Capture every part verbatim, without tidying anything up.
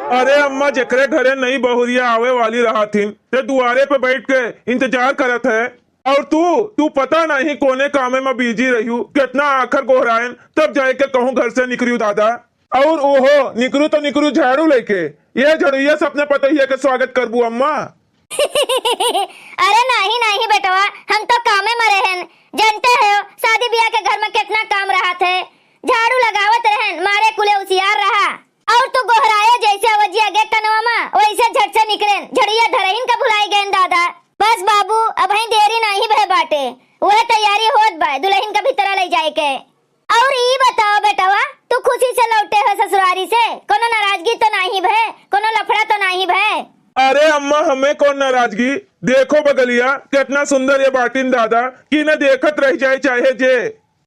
अरे अम्मा, जेकरे घरे नई बहुरिया आवे वाली रहत हिन, ते दुआरे पे बैठ के इंतजार करत है। और तू, तू पता नहीं कोने कामे में busy रहियो, कितना आखर गोहरायन, तब जाए के कहूँ घर से निकरियो दादा। और ओहो, निकरू तो निकरू झाड़ू लेके, ये झड़ुइया से अपने पतोहिया के स्वागत करबू अम्मा। अरे नाही, नाही बेटवा, हम तो कामे में रहेन। जानते हो, शादी ब्याह के घर में कितना काम रहत है। झाड़ू लगावत रहेन, मारे कुले उसियार रहा। और तू गोहराए जैसे अवजिया गे कनवा में, वैसे झट से निकरेन, झड़िया धरहिन का भुलाई गएन दादा। बस बाबू, अबहीं देरी नाही भए बाटे, वह तैयारी होत बा दुलहिन का भीतरा ले जाए के। और ई बताओ बेटवा, तू खुशी से लौटे हो ससुरारी से, कोनो नाराजगी तो नाही भए, कोनो लफड़ा तो नाही भए? अरे अम्मा, हमें कौन नाराजगी? देखो बगलिया, कितना सुंदर ये बाटिन दादा, कि न देखत रह जाए चाहे जे।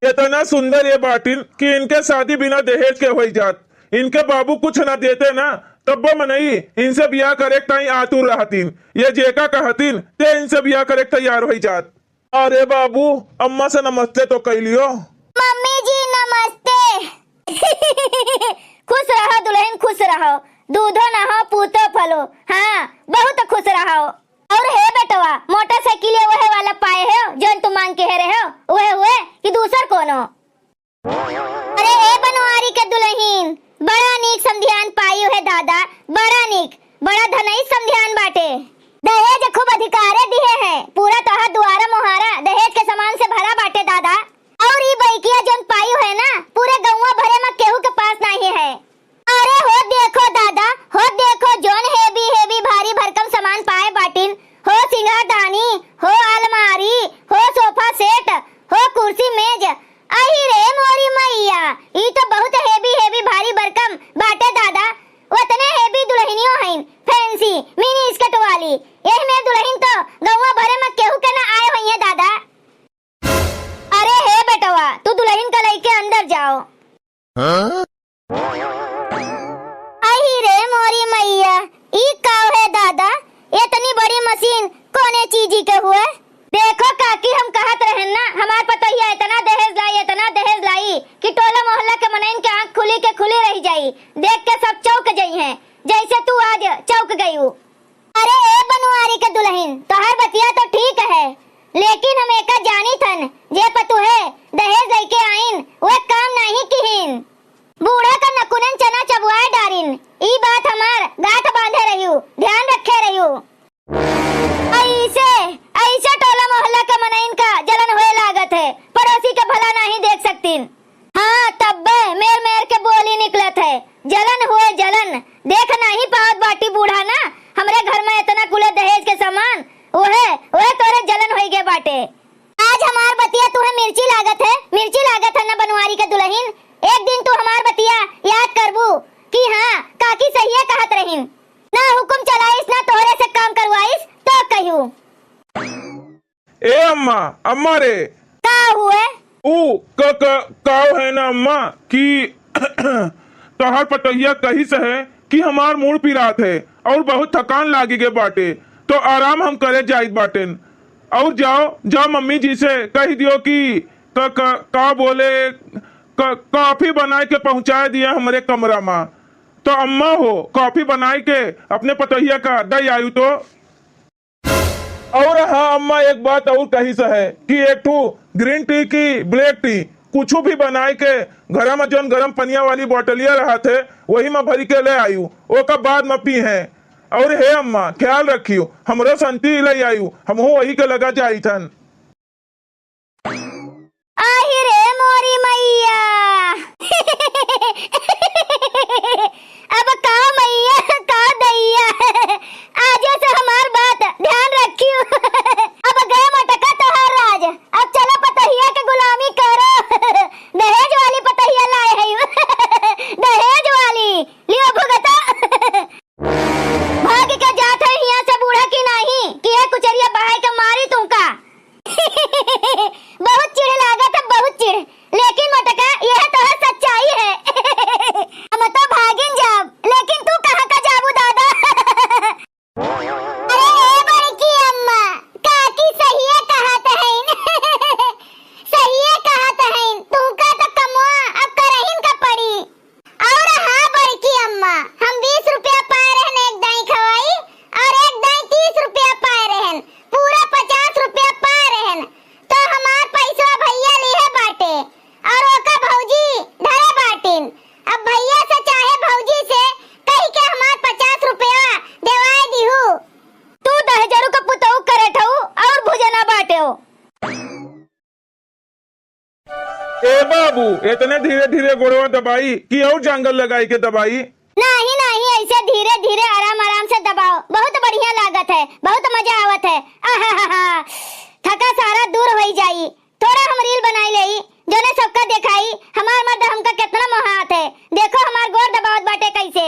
इतना सुंदर ये बाटिन कि इनके शादी बिना दहेज के होई जात। इनके बाबू कुछ ना देते ना, तब्बो मनई इनसे बियाह करे के ताई आतुर रहतीन। ये जेका कहतीन, ते इनसे बियाह करे के तैयार होई जात। अरे बाबू, अम्मा से नमस्ते तो कह लियो। मम्मी जी नमस्ते। खुश रहो दुलहिन, खुश रहो, दूधो नहो पूतो फलो। हाँ, बहुत खुश रहो। और हे बेटवा, मोटरसाइकिल ये वहे वाला पाए हो, जौन तू मांग के हे रहे हो, वहे हुए कि दूसर कोनो? अरे ए बनवारी के दुलहिन, बड़ा नीक समधियान पायु है दादा, बड़ा नीक, बड़ा धनई समधियान बाटे। दहेज खूब अधिकारे दिहे है, पूरा तोहार दुआरा मोहारा दहेज के सामान से भरा बाटे दादा। और ई बइकिया जौन पायु है ना, पूरे गौवा भरे में केहू के पास नाही है। अरे हो देखो दादा, हो देखो जौन heavy heavy भारी भरकम सामान पाए बाटिन, हो सिंगारदानी, हो अलमारी, हो sofa set, हो कुर्सी मेज। अही रे मोरी मैया, ई तो बहुत heavy heavy भारी भरकम बाटे दादा। वतने heavy दुलहिनियो हईन, fancy mini skirt वाली। यही में दुलहिन तो गौवा भरे में केहू के ना आए होइहे दादा। अरे हे बेटवा, तू दुलहिन का लइके अंदर जाओ। हाँ? अही रे मोरी मैया, ई काव है दादा? इतनी बड़ी मशीन कोने चीजी के हुए? देखो काकी, हम कहत रहेन ना, हमार पतोहिया इतना दहेज लाई, इतना दहेज लाई कि टोला मोहल्ला के मनइन के आँख खुली के खुली रह जाई, देख के सब चौंक जइहें, जैसे तू आज चौंक गयू। अरे ए बनवारी के दुलहिन, तोहार बतिया तो ठीक है, लेकिन हम एका जानी थन, जे पतुहे दहेज लइके आइन, वह काम नाही किहिन। बूढ़ा का नकुनन चना चबुआए डारिन, ई बात हमार गांठ बांधे रहियो, ध्यान रखे रहियो। ऐसे, ऐसे टोला मोहल्ला के मनइन का जलन होए लागत है, पड़ोसी के भला नाही देख सकतीन। हाँ, तब्बे मेर मेर के बोली निकलत है, जलन हुए जलन। देख नाही पावत बाटी बूढ़ा ना, हमरे घर में इतना कुले दहेज के सामान, ओहे, ओहे तोरे जलन होई गे बाटे। आज हमार बतिया तुहे मिर्ची लागत है, मिर्ची लागत है ना बनवारी के दुलहिन। एक दिन तू हमार बतिया याद करबू कि हाँ, काकी सहिए कहत रहिन। ना हुकुम चलाइस, ना तोहरे से काम करवाइस, तो कहू। ए अम्मा, अम्मा रे। का हुए? ऊ क-, क-, काव है ना अम्मा कि तोहार पतोहिया कहिस है कि हमार मूड़ पिरात है और बहुत थकान लागी गे बाटे, तो आराम हम करे जाइत बाटेन। और जाओ, जाओ मम्मी जी से कह दियो कि क-, क-, का बोले, क-, कॉफी बनाए के पहुँचाए दिया हमरे कमरा मा। तो अम्मा हो, कॉफी बनाए के अपने पतोहिया का दे आयु तो। और हाँ अम्मा, एक बात और कहिस है कि एक ठो green tea की black tea कुछ भी बनाए के घरा में जौन गरम पनिया वाली बोतलिया रहत है, वही में भरी के ले आयु। ओका बाद में पी हैं। और हे अम्मा, ख्याल रखियो, हमरो संती ले आयु, हमहू वही के लगा जाई थन। आही रे मोरी मैया। अब का मैया, का दैया, आजे से हमार बात ध्यान रखियो। अब गए मटका तोहार राज, अब चलो पतोहिया के गुलामी करो। दहेज वाली पतोहिया लाए है, दहेज वाली, लियो भुगता। भाग के जात है हियां से बूढ़ा की नाही, कि यह कुचरिया बहाई के मारी तुमका। बहुत चिढ़ लागत है, बहुत चिढ़, लेकिन मोटका यह तो है सच्चाई है। एतने धीरे धीरे गोड़वा दबाई कि अउर जांगर लगाई के दबाई? नाहीं, नाहीं, अइसे धीरे धीरे आराम आराम से दबाओ, बहुत बढ़िया लागत है, बहुत मजा आवत है। आहाहाहा, थका सारा दूर होइ जाई। थोड़ा हम reel बनाइ लेई, जउने सबका देखाई, हमार मर्द हमका केतना मोहात है। देखो हमार गोड़ दबावत बाटे कइसे।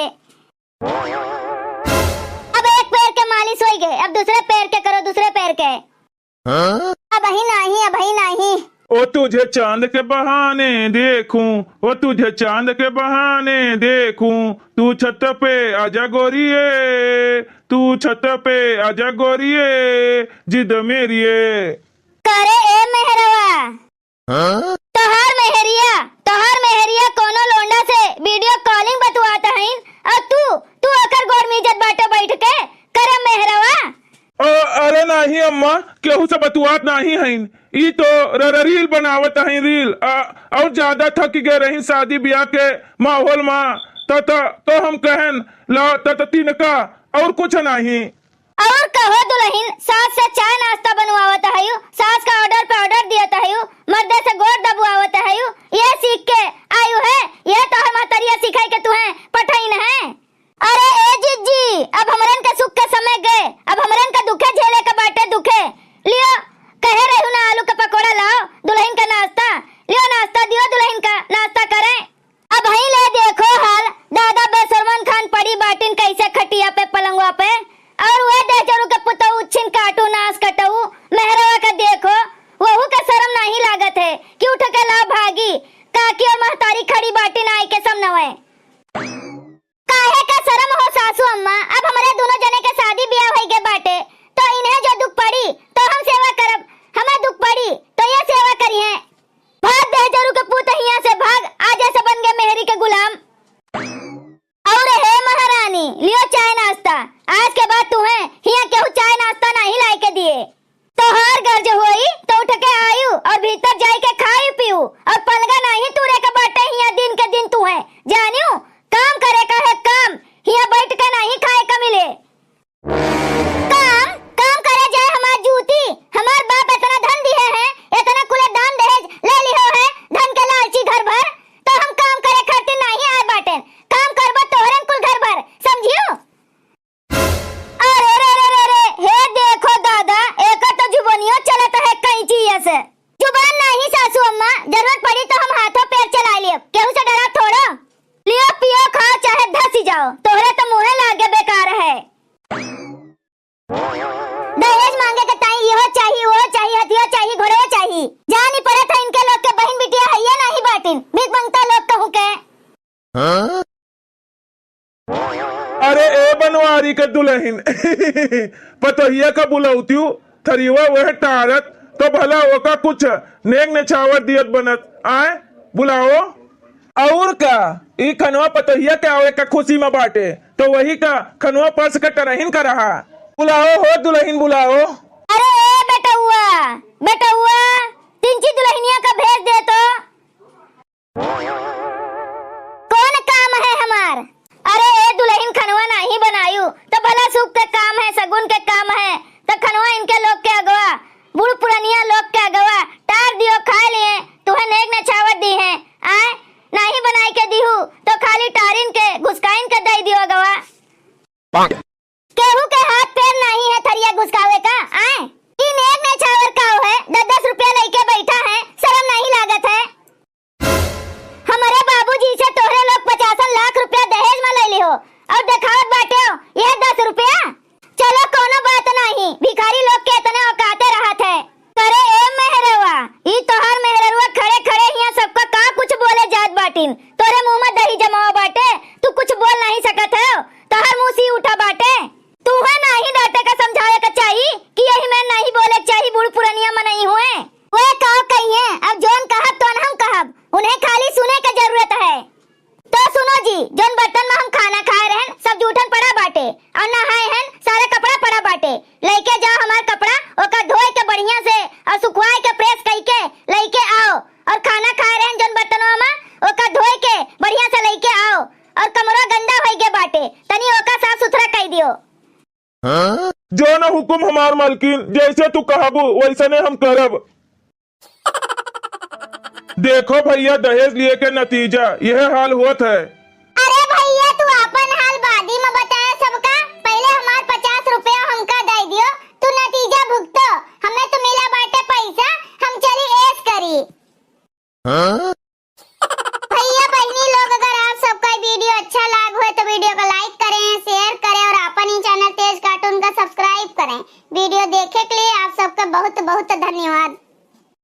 अब एक पैर के मालिस होइ गए, अब दुसरे पैर के करो, दुसरे पैर के। हाँ? अबहीं नाहीं, अबहीं नाहीं। ओ तुझे चांद के बहाने देखूं, ओ तुझे चांद के बहाने देखूं, तू छत पे आजा गोरिये, तू छत पे आजा गोरिये, जिद मेरिये। करे ए मेहरवा, हाँ? तोहार मेहरिया, तोहार मेहरिया कउनो लोंडा से video calling बतुआत हइन, अउर तू, तू ओकर गोड़ मीजत बाटे बइठ के, करे मेहरवा। अ, अरे नाहीं अम्मा, केहू से बतुआत नाहीं हइन, ई तो र-, र-, reel बनावत हइन, reel। अ, अउर ज्यादा थकि गए रही सादी बियाह के माहौल मा, त, त, तो हम कहेन, ला, त, त तिनका, अउर कुछ नाहीं। अउर कहो दुलहिन, सास से चाय नास्ता बनवावत हयू, सास का order पे order दियत हयू, मर्दे से गोड़ दबवावत हयू, ये सीख के आयू है, ये तोहर महतरिया सिखाई के तुहें पठइन है। अरे ए जिज्जी, अब हमरन के सुख के समय गए, अब हमरन के दुखे झेले के बाटे दुखे। लियो, कहे रहू ना आलू के पकोड़ा लाओ, दुलहिन का नास्ता, लियो नास्ता दियो दुलहिन का, नास्ता करे। अबहीं ले देखो हाल, दादा बेसरमन खान पड़ी बाटिन कइसे खटिया पे, पलंगवा पे। अउर उहे दहिजरू के पुतऊ उच्छिन काटू नास कटऊ, मेहरवा का देखो, वहू का सरम नाहीं लागत है कि उठ के लाओ भागी। काकी अउर महतारी खड़ी बाटिन आइके समनवे। काहे का सरम हो सासू अम्मा, अब हमरे दुनो जने के सादी बियाह होइ गए बाटे, तो इन्हें जो दुख पड़ी, तो हम सेवा करब, हमें दुख पड़ी, तो ये सेवा करिहें। भाग दहिजरू के पूत हियां से भाग, आज ऐसे बन गए मेहरी के गुलाम। अउर हे महारानी, लियो चाय नास्ता, आज के बाद तुहें हियां केहू चाय नास्ता नाहीं लाइके दिए। तोहार गर्ज होई तो उठ के आयु अउर भीतर जाइके खायु पियु अउर पलगा नाहीं तूरे के बाटे हियां दिन के दिन तुहें, जानियो, काम करे का है काम, हियां बइठ के नाहीं खाए का मिले। काम, काम करे जाए हमार जूती। हमार बाप एतना धन दिहे हैं, एतना कुले दान दहेज ले लिहो है, धन के लालची घर भर, तो हम काम करे खातिर नाहीं आए बाटेन। काम करबो तोहरेन कुल घर भर, समझियो? अरे रे रे रे रे, हे देखो दादा, एकर तो जुबनियो चलत है कैंची से। जुबान नाहीं सासू अम्मा, जरूरत पड़ी तो हम हाथों पैर चलाइ लेब, केहू से डरा थोड़ो। लियो पियो खाओ चाहे धसी जाओ, तोहरे तो मुँहे लागे बेकार है। दहेज माँगे के ताई इहो चाही, उहो चाही, हथियो चाही, घोड़ो चाही। जानी पड़त है इनके लोग के बहिन बिटिया हइये नाहीं बाटिन, भीख मंगता लोग कहूँ के। हाँ? अरे ए बनवारी के दुलहिन, पतोहिया का बुलौतियु, थरिवा वह टारत, तो भला ओका कुछ नेग नेछावर दियत बनत, आए, बुलाओ। अउर का, ई खनवा पतोहिया के आवे का खुशी में बाटे, तो वही का खनवा परस के टरहिन का रहा। बुलाओ हो दुलहिन, बुलाओ। अरे ए बेटउआ, बेटउआ, तिनची दुलहिनिया का भेज दे तो। कौन काम है हमार? अरे ए दुलहिन, खनवा नाहीं बनायु, तो भला सुख के काम है, सगुन के काम है, तो खनवा इनके लोग के अगवा, बूढ़ पुरनिया लोग के अगवा, टार दियो खाए लिए, तुहे नेग नेछावर दिहे, आए, नाहीं बनाइ के दिहु, तो खाली टारिन के, घुसकाइन के दइ दियो अगवा। केहू के हाथ पैर नाहीं है थरिया घुसकावे का, आए? ई नेग नेछावर काव है, दस दस रुपया लइके बैठा है, सरम नाहीं लागत है? हमरे बाबूजी से तोहरे लोग पचासन लाख रुपया दहेज में ले लिहो अउर देखावत बाटे हो यह दस रुपया। चलो कौनो बात नाहीं, भिखारी लोग के इतने औकाते रहत है। करे ए मेहरवा, ई तोहार मेहररुआ खड़े खड़े हियां सबका का कुछ बोले जात बाटिन? तोरे मुंह में दही जमावा बाटे, तू कुछ बोल नाहीं सकत हो, तोहार मुंह सी उठा बाटे। तुहे नाहीं डांटे का समझावे का चाही कि यही में नाहीं बोले के चाही, बूढ़ पुरनिया मनई हुए। वे का कहिए, अब जौन कहब तौन हम कहब, उन्हें खाली सुने के जरूरत है। तो सुनो जी, जौन बर्तन में हम खाना खाए रहन, सब जूठन पड़ा बाटे, अउर नहाए हन, सारा कपड़ा पड़ा बाटे। लइके जाओ हमार कपड़ा, ओका धोए के बढ़िया से अउर सुखवाए के press कइके लइके आओ। अउर खाना खाए रहन जौन बर्तनवा में, ओका धोए के बढ़िया से लइके आओ। अउर कमरा गंदा होइ गए बाटे, तनी ओका साफ सुथरा कइ दियो। जौन हुकुम हमार मलकिन, जैसे तू कहबू वैसने हम करब। देखो भइया, दहेज लिए के नतीजा यह हाल होत है। अरे भइया, तू आपन हाल बादी में बताए सबका, पहिले हमार पचास रुपया हमका दइ दियो। तू नतीजा भुगतो, हमें तो मिला बाटे पैसा, हम चली ऐश करी। हाँ? भइया बहिनी लोग, अगर आप सबका video अच्छा लाग होए तो video को like करें, share करें और आपन ही channel तेज cartoon का subscribe करें। Video देखे के लिए आप सबका बहुत बहुत धन्यवाद।